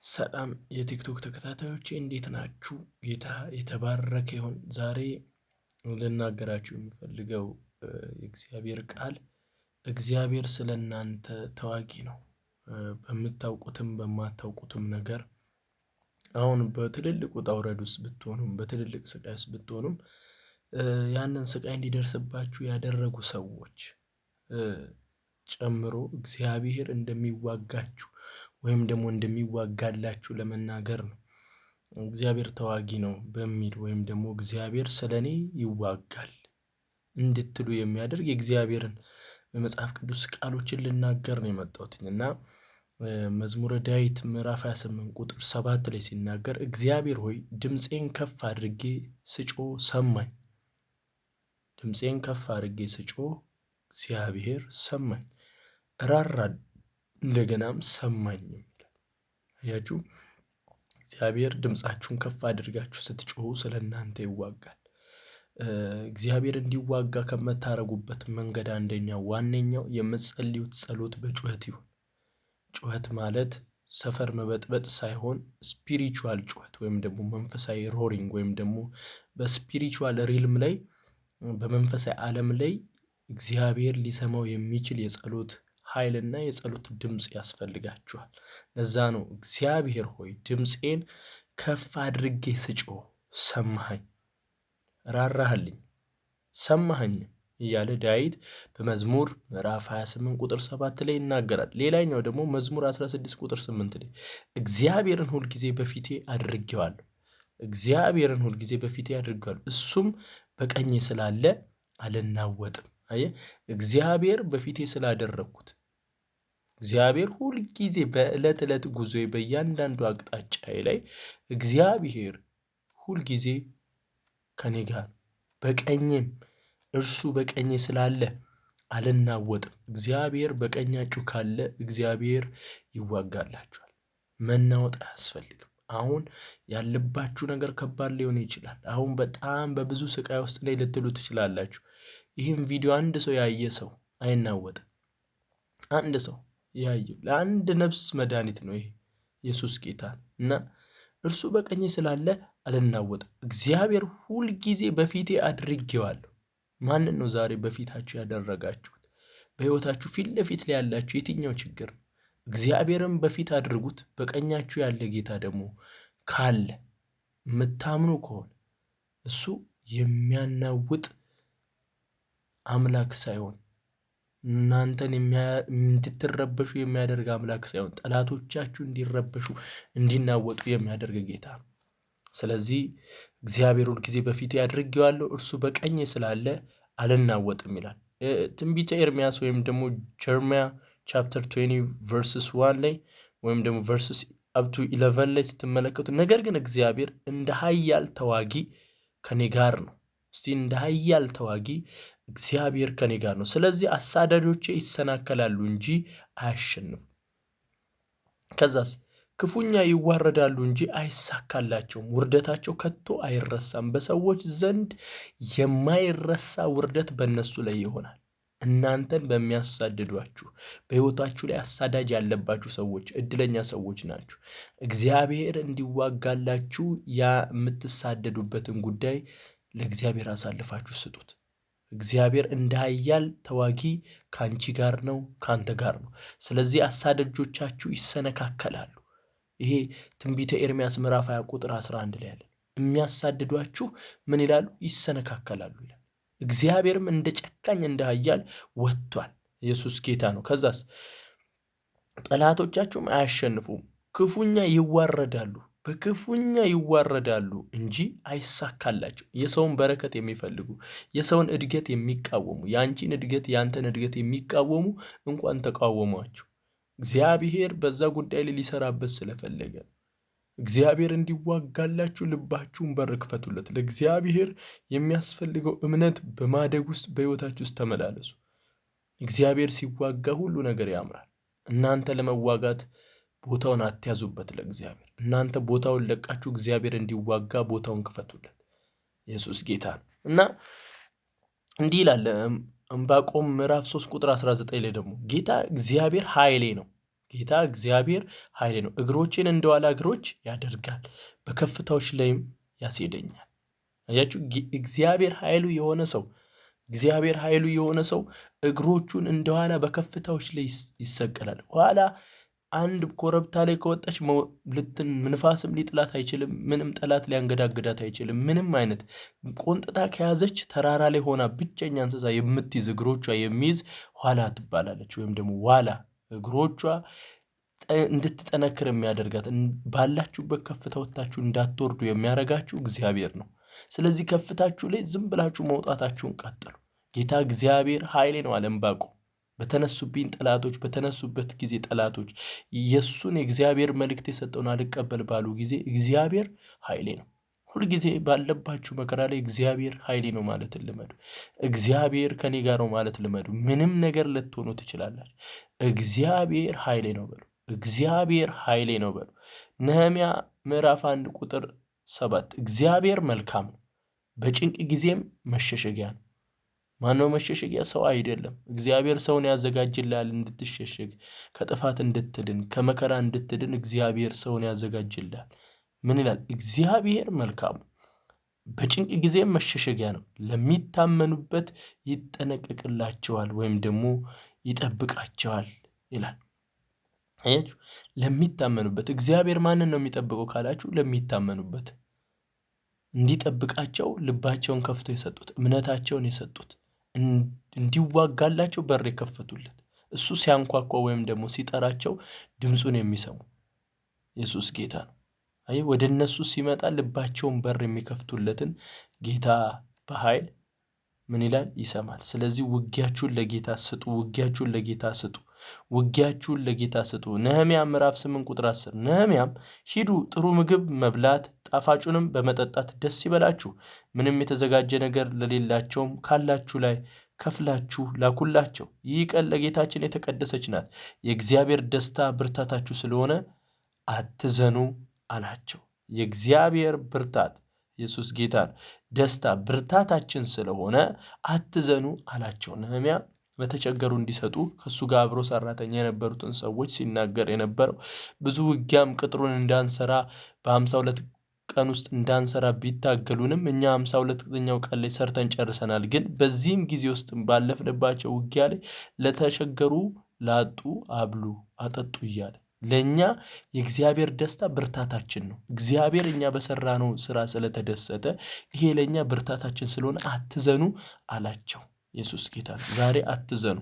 ሰላም የቲክቶክ ተከታታዮቼ እንዴት ናችሁ? ጌታ የተባረከ ይሁን። ዛሬ ልናገራችሁ የምፈልገው የእግዚአብሔር ቃል እግዚአብሔር ስለ እናንተ ተዋጊ ነው። በምታውቁትም በማታውቁትም ነገር አሁን በትልልቅ ውጣ ውረድ ውስጥ ብትሆኑም በትልልቅ ስቃይ ውስጥ ብትሆኑም ያንን ስቃይ እንዲደርስባችሁ ያደረጉ ሰዎች ጨምሮ እግዚአብሔር እንደሚዋጋችሁ ወይም ደግሞ እንደሚዋጋላችሁ ለመናገር ነው። እግዚአብሔር ተዋጊ ነው በሚል ወይም ደግሞ እግዚአብሔር ስለኔ ይዋጋል እንድትሉ የሚያደርግ የእግዚአብሔርን በመጽሐፍ ቅዱስ ቃሎችን ልናገር ነው የመጣሁት። እና መዝሙረ ዳዊት ምዕራፍ 28 ቁጥር 7 ላይ ሲናገር እግዚአብሔር ሆይ ድምፄን ከፍ አድርጌ ስጮህ ሰማኝ። ድምፄን ከፍ አድርጌ ስጮህ እግዚአብሔር ሰማኝ፣ ራራ እንደገናም ሰማኝ ይላል። አያችሁ፣ እግዚአብሔር ድምፃችሁን ከፍ አድርጋችሁ ስትጮሁ ስለ እናንተ ይዋጋል። እግዚአብሔር እንዲዋጋ ከምታረጉበት መንገድ አንደኛው ዋነኛው የምትጸልዩት ጸሎት በጩኸት ይሁን። ጩኸት ማለት ሰፈር መበጥበጥ ሳይሆን spiritual ጩኸት ወይም ደግሞ መንፈሳዊ roaring ወይም ደግሞ በ spiritual realm ላይ በመንፈሳዊ ዓለም ላይ እግዚአብሔር ሊሰማው የሚችል የጸሎት ኃይልና የጸሎት ድምፅ ያስፈልጋችኋል። ለዛ ነው እግዚአብሔር ሆይ ድምፄን ከፍ አድርጌ ስጮህ ሰማኸኝ፣ ራራህልኝ፣ ሰማኸኝ እያለ ዳዊት በመዝሙር ምዕራፍ 28 ቁጥር 7 ላይ ይናገራል። ሌላኛው ደግሞ መዝሙር 16 ቁጥር 8 ላይ እግዚአብሔርን ሁልጊዜ በፊቴ አድርጌዋለሁ፣ እግዚአብሔርን ሁልጊዜ በፊቴ አድርጌዋለሁ፣ እሱም በቀኜ ስላለ አልናወጥም። አየህ፣ እግዚአብሔር በፊቴ ስላደረግኩት እግዚአብሔር ሁልጊዜ በዕለት ዕለት ጉዞዬ በእያንዳንዱ አቅጣጫዬ ላይ እግዚአብሔር ሁልጊዜ ከኔ ጋር በቀኜም እርሱ በቀኜ ስላለ አልናወጥም። እግዚአብሔር በቀኛችሁ ካለ እግዚአብሔር ይዋጋላችኋል። መናወጥ አያስፈልግም። አሁን ያለባችሁ ነገር ከባድ ሊሆን ይችላል። አሁን በጣም በብዙ ስቃይ ውስጥ ላይ ልትሉ ትችላላችሁ። ይህም ቪዲዮ አንድ ሰው ያየ ሰው አይናወጥም። አንድ ሰው ያየው ለአንድ ነፍስ መድኃኒት ነው ይሄ ኢየሱስ ጌታ እና እርሱ በቀኜ ስላለ አልናወጥም። እግዚአብሔር ሁልጊዜ በፊቴ አድርጌዋለሁ። ማንን ነው ዛሬ በፊታችሁ ያደረጋችሁት? በሕይወታችሁ ፊት ለፊት ላይ ያላችሁ የትኛው ችግር ነው? እግዚአብሔርን በፊት አድርጉት። በቀኛችሁ ያለ ጌታ ደግሞ ካለ የምታምኑ ከሆነ እሱ የሚያናውጥ አምላክ ሳይሆን እናንተን እንድትረበሹ የሚያደርግ አምላክ ሳይሆን ጠላቶቻችሁ እንዲረበሹ እንዲናወጡ የሚያደርግ ጌታ ነው። ስለዚህ እግዚአብሔር ሁልጊዜ በፊቴ አድርጌዋለሁ፣ እርሱ በቀኜ ስላለ አልናወጥም ይላል። ትንቢተ ኤርሚያስ ወይም ደግሞ Jeremiah chapter 20 verses 1 ላይ ወይም ደግሞ verses up to 11 ላይ ስትመለከቱ ነገር ግን እግዚአብሔር እንደ ኃያል ተዋጊ ከኔ ጋር ነው። እስቲ እንደ ኃያል ተዋጊ እግዚአብሔር ከኔ ጋር ነው። ስለዚህ አሳዳጆቼ ይሰናከላሉ እንጂ አያሸንፉም። ከዛስ ክፉኛ ይዋረዳሉ እንጂ አይሳካላቸውም። ውርደታቸው ከቶ አይረሳም። በሰዎች ዘንድ የማይረሳ ውርደት በእነሱ ላይ ይሆናል። እናንተን በሚያሳድዷችሁ በሕይወታችሁ ላይ አሳዳጅ ያለባችሁ ሰዎች እድለኛ ሰዎች ናችሁ። እግዚአብሔር እንዲዋጋላችሁ ያ የምትሳደዱበትን ጉዳይ ለእግዚአብሔር አሳልፋችሁ ስጡት። እግዚአብሔር እንደ ኃያል ተዋጊ ከአንቺ ጋር ነው፣ ከአንተ ጋር ነው። ስለዚህ አሳዳጆቻችሁ ይሰነካከላሉ። ይሄ ትንቢተ ኤርሚያስ ምዕራፍ 20 ቁጥር 11 ላይ ያለ የሚያሳድዷችሁ ምን ይላሉ? ይሰነካከላሉ ይላል። እግዚአብሔርም እንደ ጨካኝ እንደ ኃያል ወጥቷል። ኢየሱስ ጌታ ነው። ከዛስ ጠላቶቻችሁም አያሸንፉም፣ ክፉኛ ይዋረዳሉ፣ በክፉኛ ይዋረዳሉ እንጂ አይሳካላቸው። የሰውን በረከት የሚፈልጉ የሰውን እድገት የሚቃወሙ የአንቺን እድገት የአንተን እድገት የሚቃወሙ እንኳን ተቃወሟቸው። እግዚአብሔር በዛ ጉዳይ ላይ ሊሰራበት ስለፈለገ እግዚአብሔር እንዲዋጋላችሁ ልባችሁን በር ክፈቱለት። ለእግዚአብሔር የሚያስፈልገው እምነት በማደግ ውስጥ በሕይወታችሁ ውስጥ ተመላለሱ። እግዚአብሔር ሲዋጋ ሁሉ ነገር ያምራል። እናንተ ለመዋጋት ቦታውን አትያዙበት ለእግዚአብሔር። እናንተ ቦታውን ለቃችሁ እግዚአብሔር እንዲዋጋ ቦታውን ክፈቱለት። ኢየሱስ ጌታ ነው እና እንዲህ ይላል ዕንባቆም ምዕራፍ 3 ቁጥር 19 ላይ ደግሞ ጌታ እግዚአብሔር ኃይሌ ነው፣ ጌታ እግዚአብሔር ኃይሌ ነው። እግሮቼን እንደ ዋላ እግሮች ያደርጋል፣ በከፍታዎች ላይም ያስሄደኛል። አያችሁ፣ እግዚአብሔር ኃይሉ የሆነ ሰው፣ እግዚአብሔር ኃይሉ የሆነ ሰው እግሮቹን እንደ ዋላ በከፍታዎች ላይ ይሰቀላል። ዋላ አንድ ኮረብታ ላይ ከወጣች ንፋስም ሊጥላት አይችልም። ምንም ጠላት ሊያንገዳግዳት አይችልም። ምንም አይነት ቆንጥታ ከያዘች ተራራ ላይ ሆና ብቸኛ እንስሳ የምትይዝ፣ እግሮቿ የሚይዝ ዋላ ትባላለች። ወይም ደግሞ ዋላ እግሮቿ እንድትጠነክር የሚያደርጋት፣ ባላችሁበት ከፍታ ወጥታችሁ እንዳትወርዱ የሚያደርጋችሁ እግዚአብሔር ነው። ስለዚህ ከፍታችሁ ላይ ዝም ብላችሁ መውጣታችሁን ቀጥሉ። ጌታ እግዚአብሔር ኃይሌ ነው አለ ዕንባቆም። በተነሱብኝ ጠላቶች በተነሱበት ጊዜ፣ ጠላቶች የእሱን የእግዚአብሔር መልእክት የሰጠውን አልቀበል ባሉ ጊዜ እግዚአብሔር ኃይሌ ነው። ሁልጊዜ ባለባችሁ መከራ ላይ እግዚአብሔር ኃይሌ ነው ማለት ልመዱ። እግዚአብሔር ከኔ ጋር ነው ማለት ልመዱ። ምንም ነገር ልትሆኑ ትችላላችሁ። እግዚአብሔር ኃይሌ ነው በሉ። እግዚአብሔር ኃይሌ ነው በሉ። ነህምያ ምዕራፍ 1 ቁጥር 7፣ እግዚአብሔር መልካም ነው፣ በጭንቅ ጊዜም መሸሸጊያ ነው። ማነው መሸሸጊያ? ሰው አይደለም። እግዚአብሔር ሰውን ያዘጋጅልሃል እንድትሸሸግ፣ ከጥፋት እንድትድን፣ ከመከራ እንድትድን እግዚአብሔር ሰውን ያዘጋጅልሃል። ምን ይላል? እግዚአብሔር መልካም ነው፣ በጭንቅ ጊዜም መሸሸጊያ ነው። ለሚታመኑበት ይጠነቀቅላቸዋል ወይም ደግሞ ይጠብቃቸዋል ይላል። አያችሁ፣ ለሚታመኑበት። እግዚአብሔር ማንን ነው የሚጠብቀው ካላችሁ፣ ለሚታመኑበት፣ እንዲጠብቃቸው ልባቸውን ከፍተው የሰጡት፣ እምነታቸውን የሰጡት፣ እንዲዋጋላቸው በር የከፈቱለት፣ እሱ ሲያንኳኳ ወይም ደግሞ ሲጠራቸው ድምፁን የሚሰሙ። ኢየሱስ ጌታ ነው። አይ፣ ወደ እነሱ ሲመጣ ልባቸውን በር የሚከፍቱለትን ጌታ በኃይል ምን ይላል? ይሰማል። ስለዚህ ውጊያችሁን ለጌታ ስጡ። ውጊያችሁን ለጌታ ስጡ። ውጊያችሁን ለጌታ ስጡ። ነህምያ ምዕራፍ 8 ቁጥር 10፣ ነህምያም ሂዱ፣ ጥሩ ምግብ መብላት ጣፋጩንም በመጠጣት ደስ ይበላችሁ፣ ምንም የተዘጋጀ ነገር ለሌላቸውም ካላችሁ ላይ ከፍላችሁ ላኩላቸው። ይህ ቀን ለጌታችን የተቀደሰች ናት። የእግዚአብሔር ደስታ ብርታታችሁ ስለሆነ አትዘኑ አላቸው። የእግዚአብሔር ብርታት፣ ኢየሱስ ጌታ ነው። ደስታ ብርታታችን ስለሆነ አትዘኑ አላቸው። ነህምያ ለተቸገሩ እንዲሰጡ ከእሱ ጋር አብሮ ሰራተኛ የነበሩትን ሰዎች ሲናገር የነበረው፣ ብዙ ውጊያም ቅጥሩን እንዳንሰራ በ52 ቀን ውስጥ እንዳንሰራ ቢታገሉንም እኛ 52ኛው ቀን ላይ ሰርተን ጨርሰናል። ግን በዚህም ጊዜ ውስጥ ባለፍንባቸው ውጊያ ላይ ለተቸገሩ፣ ላጡ አብሉ፣ አጠጡ እያለ፣ ለእኛ የእግዚአብሔር ደስታ ብርታታችን ነው። እግዚአብሔር እኛ በሰራነው ስራ ስለተደሰተ ይሄ ለእኛ ብርታታችን ስለሆነ አትዘኑ አላቸው። ኢየሱስ ጌታ ነው። ዛሬ አትዘኑ።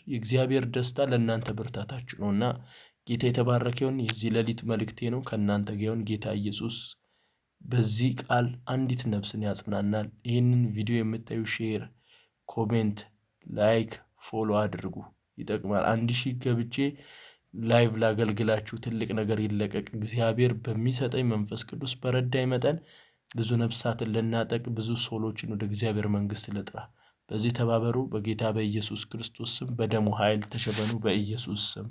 የእግዚአብሔር ደስታ ለእናንተ ብርታታችሁ ነው እና ጌታ የተባረከ ይሁን። የዚህ ሌሊት መልእክቴ ነው። ከእናንተ ጋር ይሁን ጌታ ኢየሱስ። በዚህ ቃል አንዲት ነፍስን ያጽናናል። ይህንን ቪዲዮ የምታዩ share፣ comment፣ like፣ follow አድርጉ። ይጠቅማል። 1000 ገብቼ live ላገልግላችሁ፣ ትልቅ ነገር ይለቀቅ። እግዚአብሔር በሚሰጠኝ መንፈስ ቅዱስ በረዳኝ መጠን ብዙ ነፍሳትን ልናጠቅ፣ ብዙ soul ኦችን ወደ እግዚአብሔር መንግስት ልጥራ። በዚህ ተባበሩ። በጌታ በኢየሱስ ክርስቶስ ስም በደሙ ኃይል ተሸፈኑ። በኢየሱስ ስም።